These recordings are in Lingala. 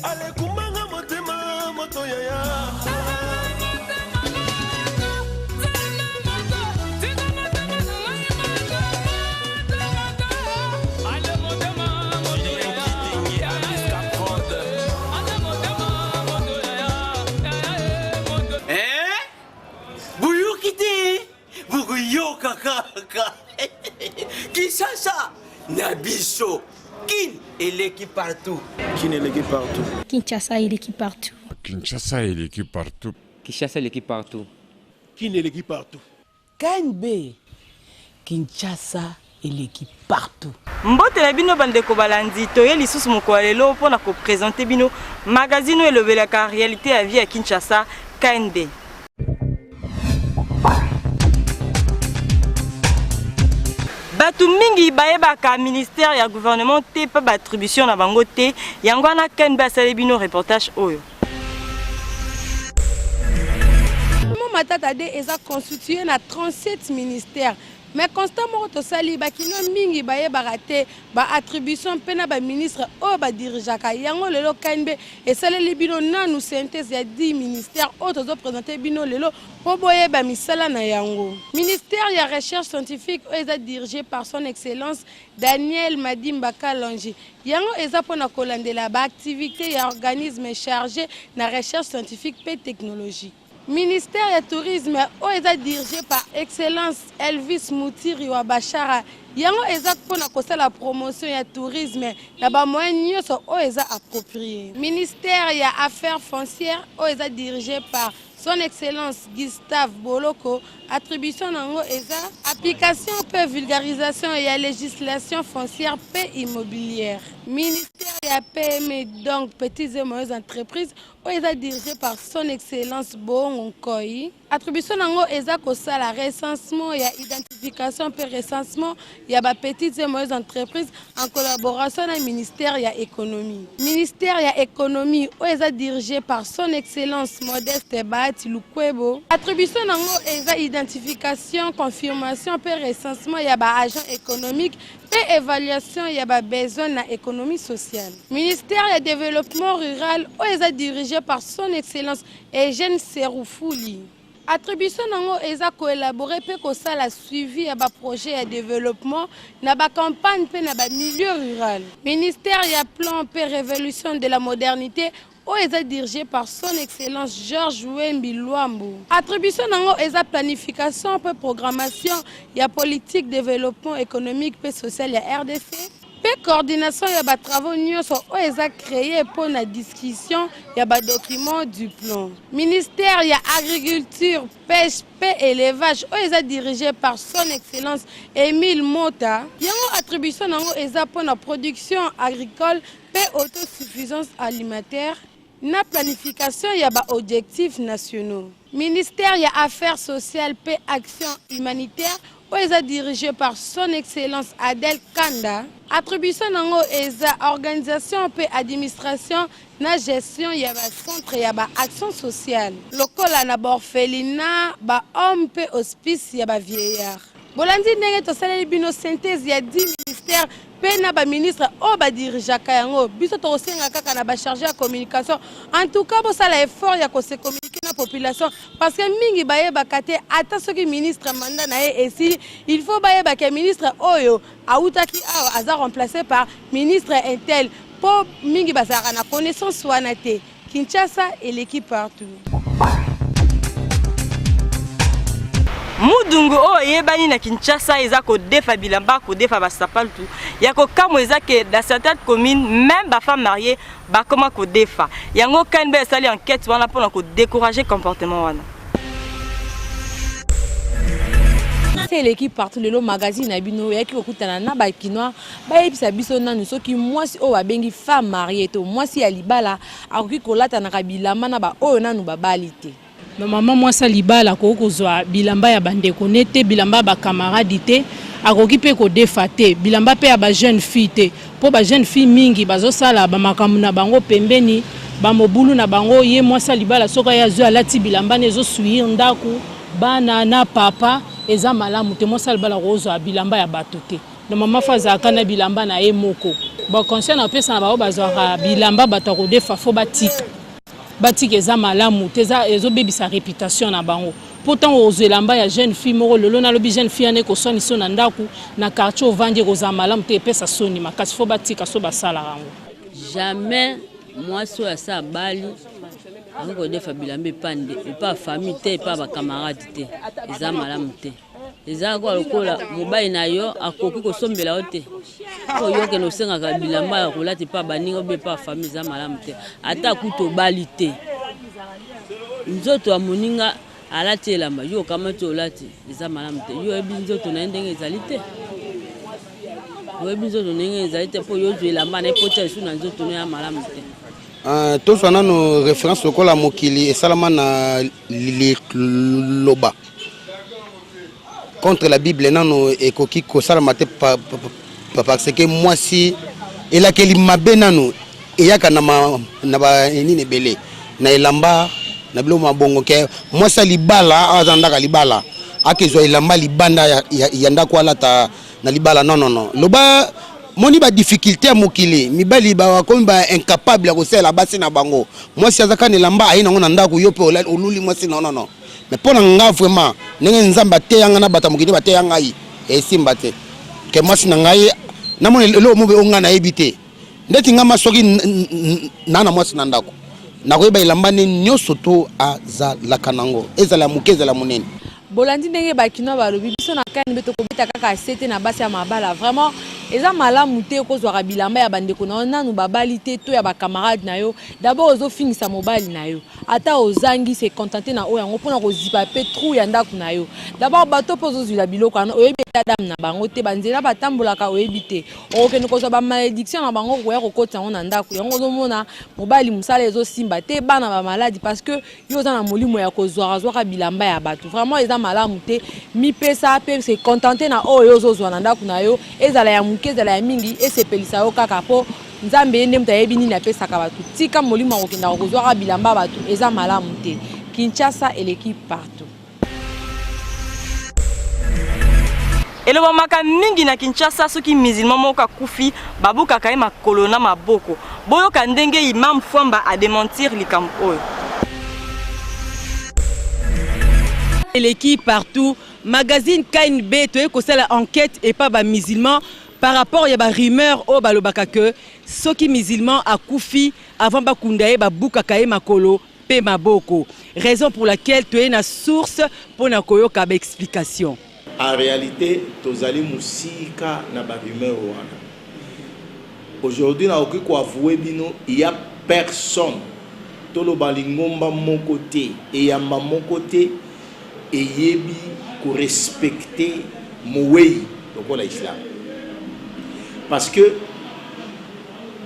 Alekumbanga motema moto yaya. Boyoki te bokoyoka kaka Kinshasa na biso Kin eleki partout. Kin eleki partout. Kinshasa eleki partout. Kinshasa eleki partout. Kinshasa eleki partout. Kin eleki partout. KNB Kinshasa eleki partout. Mbote na bino bandeko balandi, toye lisusu mokolo ya lelo mpo na ko presenter bino magazine oyo elobelaka realite ya vie ya Kinshasa, KNB. Bato mingi bayebaka ministère ya gouvernement te mpe ba attribution na bango te, yango wana KNB asali bino reportage oyo. Matata de eza constitué na 37 ministères mais constat moko tosali bakinois mingi bayebaka te ba attribution mpe na ba ministre oyo badirigeaka yango. Lelo KNB esaleli bino nanu synthèse ya 10 ministères oyo tozoprésenter bino lelo mpo boyeba misala na yango. Ministère ya recherche scientifique oyo eza dirigé par son excellence Daniel Madimba Kalonji, yango eza mpona kolandela baactivité ya organisme chargé na recherche scientifique mpe technologique. Ministère ya tourisme oyo eza dirigé par excellence Elvis Mutiri wa Bashara, yango eza mpona kosala promotion ya tourisme na bamoyen nyonso oyo eza approprié. Ministère ya affaires foncières oyo eza dirigé par son excellence Gustave Boloko, attribution nango eza application mpe vulgarisation ya législation foncière mpe immobilière. Ministère ya PME, donc petites et moyennes entreprises, oyo eza dirigé par son excellence Bongo Nkoyi, attribution nango eza kosala recensement ya identification mpe recensement ya bapetites et moyennes entreprises en collaboration na ministère ya économie. Ministère ya économie oyo eza dirigé par son excellence Modeste Bahati Lukwebo, attribution nango eza identification, confirmation mpe recensement ya baagent économique mpe évaluation ya babesoin na économie sociale. Ministère ya développement rural oyo eza dirigé par son excellence Eugène Serufuli, attribution nango eza koélaborer mpe kosala suivi ya baprojet ya développement na bacampagne mpe na bamilieu rural. Ministère ya plan mpe révolution de la modernité oyo eza dirigé par son excellence Georges Wembi Lwambo, attribution nango eza planification mpe programmation ya politique développement économique mpe social ya RDC mpe coordination ya batravaux nyonso oyo eza créé mpo na discussion ya badocument du plan. Ministère ya agriculture, pêche mpe élevage oyo eza dirigé par son excellence Émile Mota, yango attribution nango eza mpona production agricole mpe autosuffisance alimentaire na planification ya baobjectifs nationaux. Ministère ya affaires sociales mpe action humanitaire oyo eza dirigé par son excellence Adèle Kanda, attribution nango eza organisation mpe administration na gestion ya bacentre ya baaction sociale lokola na baorphelinat, bahome mpe hospice ya bavieillard. Bolandi ndenge tosaleli bino synthèse ya 10 ministère mpe na baministre oyo badirigeaka yango. Biso tokosenga kaka na bachargé ya communication, en tout cas bosala effort ya kose communiquer na population, parce que mingi bayebaka te. Ata soki ministre mandat na ye esili, il faut bayebaka ministre oyo awutaki awa aza remplacé par ministre un tel, mpo mingi bazalaka na connaissance wana te. Kinshasa eleki partout. Mudungu oyo eyebani na Kinshasa eza kodefa bilamba, kodefa basapatu ya kokamwa. Eza ke dans certaines communes, même bafemme mariée bakoma kodefa yango. KNB esali enquête wana mpona kodécourager comportement wana. Eleki partout. Lelo magazine na bino oyaki kokutana na bakinois, bayebisa biso nanu soki mwasi oyo babengi femme mariée to mwasi ya libala akoki kolatanaka bilamba na baoyo nanu babali te. Normalement, mwasi ya libala akoki kozwa bilamba ya bandeko ne te, bilamba ya bakamaradi te, akoki mpe kodefa te bilamba mpe ya bajeune fille te, mpo bajeune fille mingi bazosala bamakambo na bango pembeni, bamobulu na bango. Ye mwasi ya libala, soki aye azwi alati bilamba ne ezosouillir ndako, bana na papa, eza malamu te. Mwasi ya libala akozwa bilamba ya bato te. Normalement faut azalaka na bilamba na ye moko. Ba conseil na pesa na bango bazwaka bilamba bato ya kodefa faut batika. Batika eza malamu te eza ezobebisa reputation na bango. Po ntango okozwa elamba ya jeune fille moko lelo nalobi jeune fille wana ekoswanisa yo na ndako na quartier ovandi ekozala malamu te epesa soni makasi faut batika so basalaka yango. Jamais mwasi oyo asi abali akoki kodefa bilamba epa nde epa famille te epa ba camarade te eza malamu te eza kaka lokola mobali na yo akoki kosombela yo te mpo yo okende osengaka bilamba ya kolata epa baninga obe epa famille eza malamu te ata kutu obali te nzoto ya moninga alati elamba yo okamati olati eza malamu te yo oyebi nzoto na ye ndenge ezali te oyebi nzoto ndenge ezali te mpo yo ozwa elamba na ye mpo tia lisusu na nzoto no ya malamu te Uh, tozwa nano référence lokola mokili esalama na liloba contre la bible nano ekoki kosalama te parce que mwasi elakeli mabe nano eyaka na, ma, na ba nini ebele na elamba na biloko mabongo ke mwasi ya libala awa aza na ndako ya libala akezwa elamba libanda ya, ya, ya ndako alata na libala non non non loba moni ba difficulté ya mokili mibali bakomi ba incapable ya kosalela basi na bango mwasi aza kaka na elamba aye nango na ndako yo mpe oluli mwasi non non non mais mpo na nga vraiment ndenge nzambe ateya nga na bato ya mokili bateya ngai esimba te ke mwasi na ngai namona eloko mobe oyo ngai nayebi te ndeti nga ma soki na na mwasi na ndako nakoyeba elamba nde nyonso to azalaka nango ezala ya moke ezala monene. Bolandi ndenge ba kinois balobi biso na KNB tokobeta kaka sete na basi ya mabala vraiment eza malamu te kozwaka bilamba ya bandeko na yo nanu babali te to ya ba camarade na yo d'abord ozofingisa mobali na yo ata ozangi se contenter na oyo yango mpona kozipa mpe trou ya ndako na yo d'abord bato mpe ozozwila biloko wana oyebi etat d'ame na bango te banzela batambolaka oyebi te okokende kozwa ba malédiction na bango koya kokotisa yango na ndako yango ozomona mobali mosala ezosimba te bana ba maladi parce que yo oza na molimo ya kozwaka zwaka bilamba ya bato vraiment eza malamu te mipesa mpe se contente na oyo ozozwa na ndako na yo ezala ya moke ezala ya mingi esepelisa yo kaka mpo nzambe ye nde moto ayebi nini apesaka bato tika molimo ya kokendaka kozwaka bilamba ya bato eza malamu te kinshasa eleki partout Elobamaka mingi na Kinshasa soki musulman moko akufi babukaka ye makolo na maboko. Boyoka ndenge Imam Fwamba a dementir likambo oyo. Eleki partout magazine KNB toye kosala enquête epa ba musulmans par rapport ya ba rumeurs oyo balobaka que soki musulman akufi avant bakunda ye babukaka ye makolo pe maboko raison pour laquelle toye na source pona koyoka ba explication. En realite tozali musika na ba rumeurs wana. Aujourd'hui nakoki ko avouer bino il ya personne toloba lingomba moko te, eyamba moko te eyebi ko respecter moweyi lokola islam. Parce que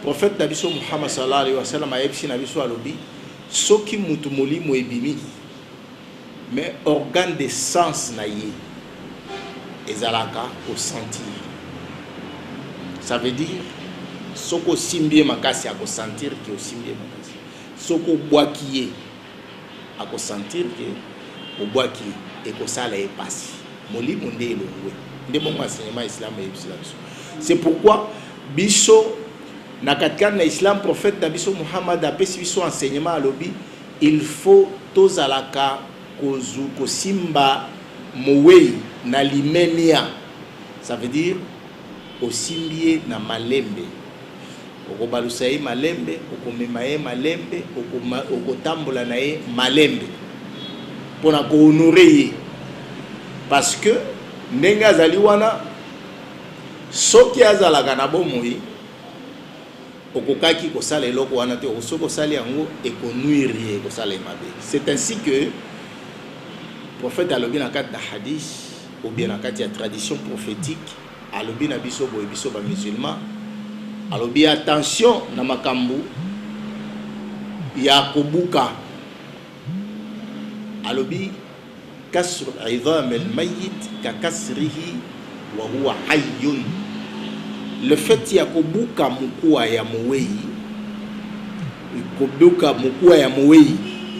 Prophète na biso Muhammad sallallahu alaihi wasallam ayebisi na biso alobi soki mutu molimo ebimi mais organe de sens na ye ezalaka ko sentir ça veut dire soki osimbi ye makasi ako sentir ke osimbi ye makasi soki obwaki ye ako sentir que obwaki ye ekosala ye pasi molimo nde elongwe nde bongo enseignement islam eyebisela biso c'est pourquoi biso na katikati na islam prophète na biso Muhammad apesi biso enseignement alobi il faut tozalaka kozu kosimba moweyi na limemia ça veut dire osimbi ye na malembe Okobalusa ye malembe, okomema ye malembe, okotambola na ye malembe pona ko honorer ye parce que ndenge azali wana soki azalaka na bomoi okokaki kosala eloko wana te, soki osali yango eko nuire ye, ekosala ye mabe. C'est ainsi que prophète alobi na kati na hadith ou bien na kati ya tradition prophétique Alobi na biso boye biso ba musulman alobi attention na makambu ya kobuka alobi kasru idham al mayit ka kasrihi wa huwa hayyun le fait ya kobuka mokuwa ya moweyi kobuka mokuwa ya moweyi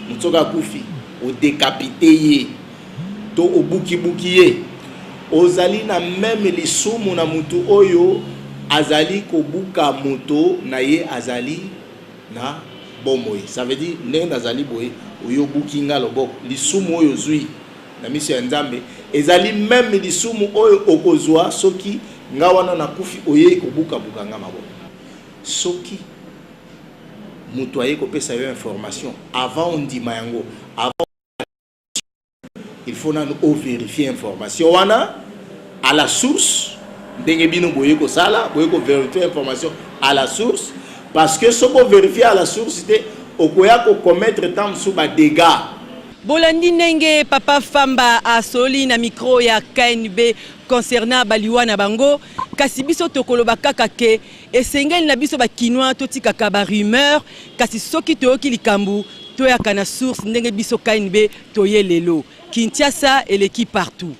moto soki akufi odekapite ye to obukibuki ye. Ozali na meme lisumu na mutu oyo azali kobuka moto na ye azali na bomoi. Ça veut dire ndenge nazali boye oyo obuki nga loboko, lisumu oyo ozui na miso ya Nzambe ezali meme lisumu oyo okozua soki nga wana nakufi oyei kobuka buka nga maboko. Soki mutu aye kopesa yo information avant ondima yango, avant il faut nanu o verifier information wana à la source ndenge bino boye kosala boye ko verifier information à la source parce que soki o verifier à la source te okoya ko commettre ntango mosusu ba dégâts. Bolandi ndenge papa Famba asololi na micro ya KNB concernant ba liwa na bango, kasi biso tokoloba kaka ke esengeli na biso ba kinois totikaka ba rumeurs, kasi soki toyoki likambu toyaka na source ndenge biso KNB toye lelo. Kinshasa eleki partout.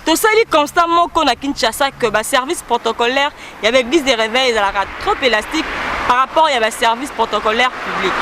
Tosali constat moko na Kinshasa que ba services protocolaires ya ba eglises de reveil ezalaka trop elastique par rapport ya ba services protocolaires publics.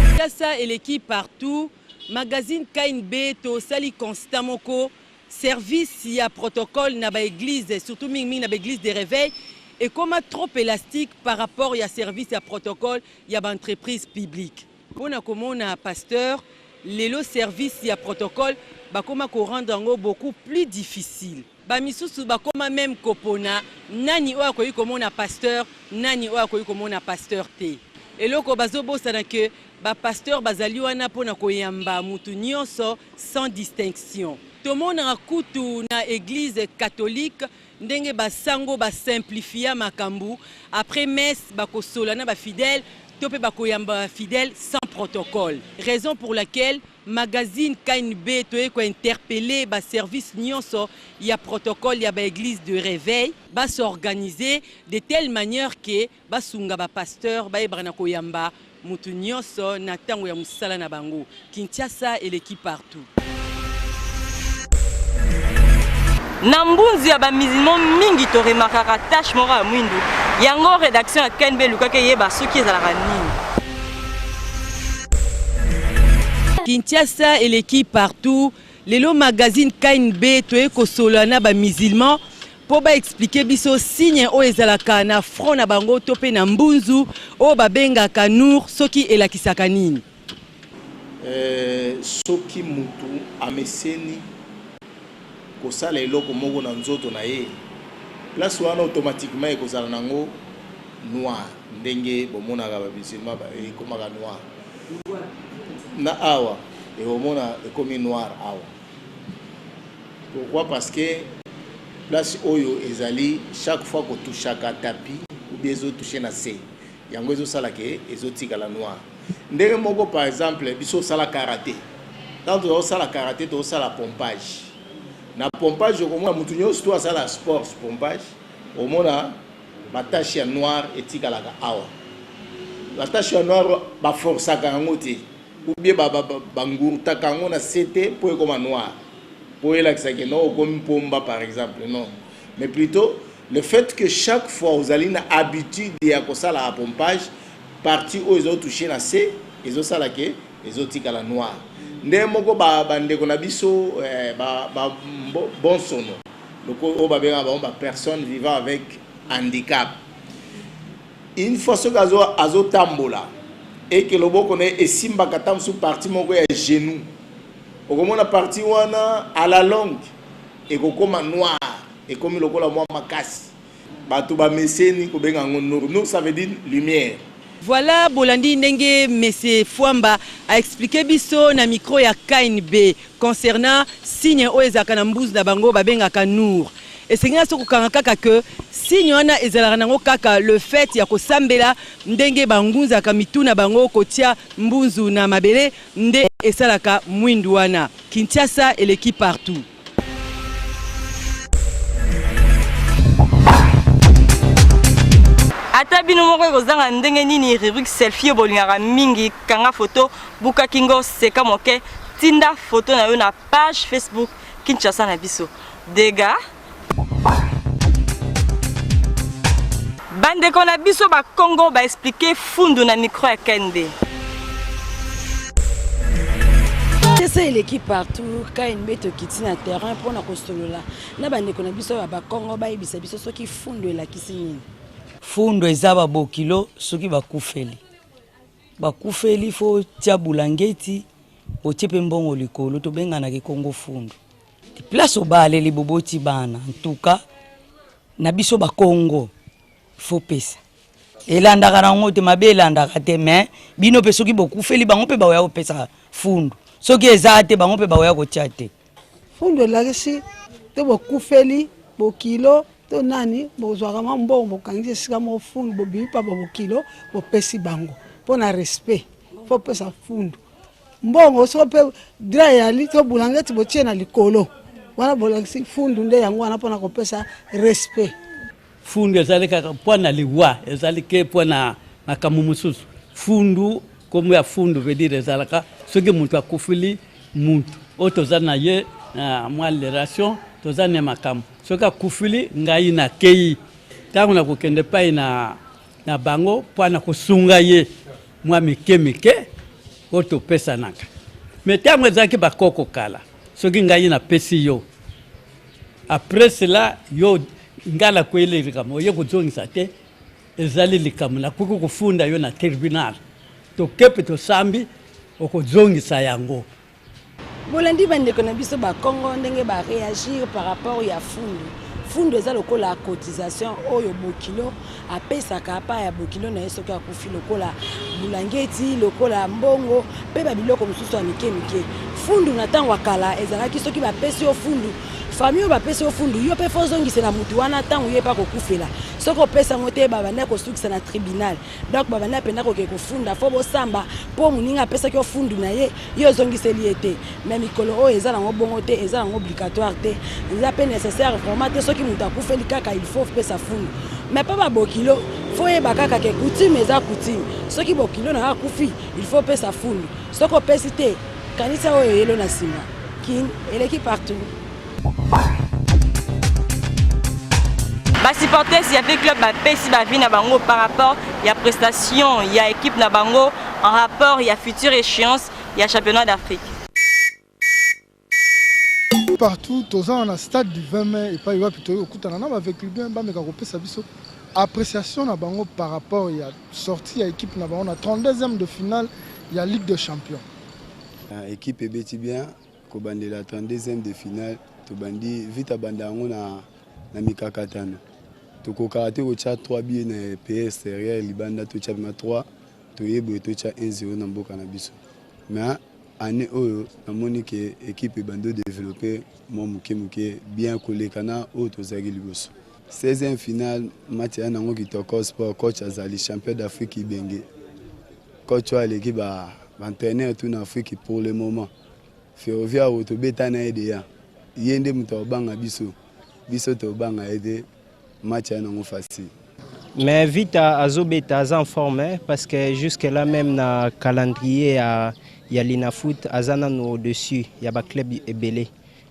Kinshasa eleki partout, magazine KNB tosali constat moko Service ya protocole na ba eglises surtout mingi mingi na ba eglises de reveil ekoma trop elastique par rapport ya service ya protocole ya ba entreprises publiques. Pona komona pasteur lelo service ya protocole bakoma ko rendre yango beaucoup plus difficile. Ba misusu bakoma meme kopona nani oyo akoki komona pasteur nani oyo akoki komona pasteur te. Eloko bazobosana que ba pasteurs bazali wana pona koyamba mutu nionso sans distinction. Tomonaka kutu na eglise catholique ndenge ba sango ba simplifia makambu, après messe bakosola na ba fidèles to pe bakoyamba ba fidèles sans protocole. Raison pour laquelle magazine KNB toye ko interpeller ba services nionso ya protocole ya ba eglises de reveil ba s'organiser de telle manière que Basunga ba pasteurs bayebaka na koyamba mutu nionso na tango ya musala na bango. Kinshasa eleki partout. Na mbunzu ya ba musulmans mingi to remarkaka tache moko ya mwindu, yango redaction ya KNB elukaki eyeba soki ezalaka nini. Kinshasa eleki partout, lelo magazine KNB toye kosolola na ba musulmans Po ba expliquer biso signe oyo ezalaka na front na bango to pe na mbunzu oyo ba bengaka nour soki elakisaka nini? Eh, soki mutu ameseni kosala eloko moko na nzoto na ye, place wana automatiquement ekozala nango noir, ndenge bomonaka ba musulman ekomaka noir na awa, ekomona ekomi noir awa. Pourquoi parce que place oyo ezali chaque fois ko touchaka tapis ou bien ezo toucher na se yango ezo sala ke ezo tikala noir ndenge moko par exemple biso osala karate tango toza kosala karate tozosala pompage na pompage okomona mutu nyonso to asala sport pompage omona ba tache ya noir etikalaka awa ba tache ya noir ba forçaka yango te Ou bien ba ba ngurtaka yango na se te po ekoma noir po elakisa ke non okomi pomba par exemple non mais plutot le fait que chaque fois ozali na habitude ya kosala pompage partie oyo ezo toucher na se ezosala ke ezotikala noir nde moko ba bandeko na biso eh, ba, ba bonsono loko oyo babengaka bango ba personnes vivant avec handicap Une fois soki azo azo tambola et que loboko na ye esimbaka ata mosusu partie moko ya genou, okomona partie wana à la longue ekokoma noir, ekomi lokola mwa makasi. Bato bameseni kobenga yango nour. Nour ça veut dire lumière. Voilà bolandi ndenge Monsieur Fuamba a expliquer biso na micro ya KNB concernant signe oyo ezalaka na mbuzu na bango babengaka nour. Esengeli na biso kokanga kaka que signe wana ezalaka nango kaka le fait ya kosambela ndenge bangunzaka mitu na bango kotia mbunzu na mabele nde esalaka mwindu wana. Kinshasa eleki partout. Ata bino moko ekozanga ndenge nini rubrique selfie oyo bolingaka mingi, kanga photo, buka kingo, seka moke, tinda photo na yo na page Facebook Kinshasa na biso. Dega Bandeko na biso ba Kongo ba expliquer fundu na micro ya KNB. Kinshasa eleki partout, KNB tokiti na terrain mpo na kosolola na bandeko na biso ya Bakongo bayebisa biso soki fundo elakisi nini. Fundo eza ba bokilo soki bakufeli bakufeli fo tia bulangeti otie pe mbongo likolo tobenganaka ekongo fundo place obaleli boboti bana ntuka na biso bakongo fo pesa elandaka nango te mabe elandaka te mais bino mpe soki bokufeli bango mpe bakoya kopesa fundu soki eza te bango mpe bakoya kotia te. Fundu elakisi to bokufeli bokilo to nani bozwaka mwa mbongo bokangisi esika moko fundu bobimi mpa babokilo bopesi bango mpo na respect fo opesa fundu mbongo soko mpe dra eyali to bulangeti botie na likolo wana bolakisi fundu nde yango wana mpo na kopesa respect. Fundu ezali kaka mpo na liwa, ezali ke mpo na makambo mosusu. Fundu, kombo ya fundu veut dire ezalaka soki moto akufeli mutu oyo toza na ye na mwa relation, toza na makambo, soki akufeli ngai nakeyi, ntango nakokende epai na, na bango mpo na kosunga ye mwa mike mike oyo topesanaka. Me ntango ezalaki bakoko kala, soki ngai napesi yo Après cela yo nga nakweli likambo oye kozongisa te ezali likambo nakoki kofunda yo na tribunal toke mpe tosambi okozongisa yango. Bolandi bandeko na biso ba kongo ndenge ba reagir par rapport ya fundu. Fundu eza lokola cotisation oyo bokilo apesaka apa ya bokilo na ye soki akufi, lokola bulangeti, lokola mbongo mpe ba biloko mosusu ya mike mike. Fundu na ntango ya kala ezalaki soki bapesi yo fundu, famille oyo bapesi yo fundu, yo mpe fo ozongisela motu wana ntango ye mpe akokufela. Soki opesi yango te, babandaki kosukisa na tribunal. Donc babandaki mpenza kokende kofunda, fo bosamba mpo moninga apesaki yo fundu na ye, yo ozongiseli ye te. Mais mikolo oyo eza nango bongo te, eza nango obligatoire te, eza pe necessaire vraiment te. Soki moto akufeli kaka il faut pesa fundu, mais pa babokilo faut yeba kaka ke coutume eza coutume. Soki bokilo na yo akufi il faut pesa fundu, soki opesi te kanisa oyo eyelo na nsima. Kin eleki partout. Ba supporters ya V-Club bapesi ba vie na bango par rapport ya prestation ya équipe na bango en rapport ya future échéance ya championnat d'Afrique. Partout toza na stade du 20 mai epai wapi toyei kokutana na ba V-Clubiens bameka kopesa biso appréciation na bango par rapport ya sortie ya équipe na bango na 32e de finale ya Ligue des Champions. Équipe ebeti bien kobandela 32e de finale tobandi vite abanda yango na, na mikakatano tokokaka te kotya 3 billets na pays extérieur libanda totya bima 3 toye boye totya 1-0 na mboka na biso mais année oyo namoni ke équipe ebandi odeveloppe mwa moke moke bien koleka na oyo tozalaki liboso. 16e finale match ya nango kitoko sport coach azali champion d'Afrique Ibenge coach oyo aleki ba entraîneur tout na Afrique pour le moment Ferroviario tobeta na ye deja ye nde moto akobanga biso biso tobanga ye te match ya nango facile. Mais Vita azobeta aza en forme hein, parce que jusque là même na calendrier ya, ya Linafoot aza nanu au-dessus ya ba club ebele.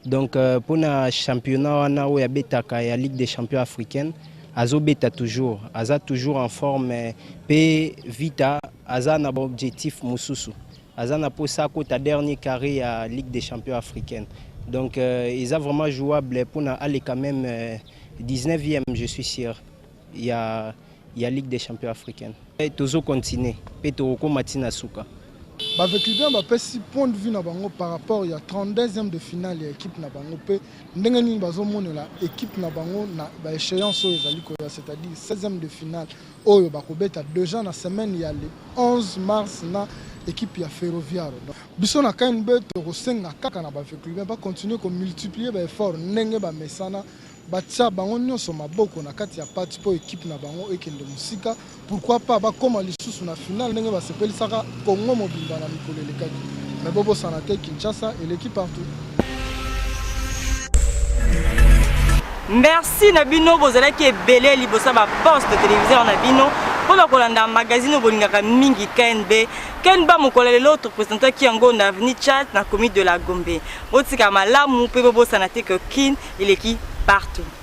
Donc euh, pona championnat wana oyo abetaka ya Ligue des champions africaine azobeta toujours, aza toujours en forme pe Vita aza na ba objectif mosusu. Aza na posa akota dernier carré ya Ligue des champions africaine. Donc euh, eza vraiment jouable pona aleka même euh, 19e je suis sûr ya ya Ligue des champions africaine. Tozo continuer pe tokokoma ti na suka. Ba Veclubiens bapesi point de vue na bango par rapport ya 32e de finale ya equipe na bango mpe ndenge nini bazomonela equipe na bango na ba echeances oyo ezali koya, c'est-à-dire 16e de finale oyo bakobeta dejà na semaine ya le 11 mars na equipe ya Ferroviario. Donc, biso na KNB tokosenga kaka na ba Veclubiens ba continuer ko multiplier ba efforts ndenge bamesana, batia bango nionso maboko na kati ya pate mpo equipe na bango ekende mosika, pourquoi pas bakoma lisusu na finale ndenge basepelisaka Congo mobimba na mikolo elekaki. Mais bobosana te Kinshasa eleki partout. Merci na bino bozalaki ebele liboso ya ba poste televiseur na bino mpo na kolanda magazine oyo bolingaka mingi KNB. KNB mokolo ya lelo topresentaki yango na avenue Tchad na commune de la Gombe. Botika malamu mpe bobosana te que Kin eleki partout.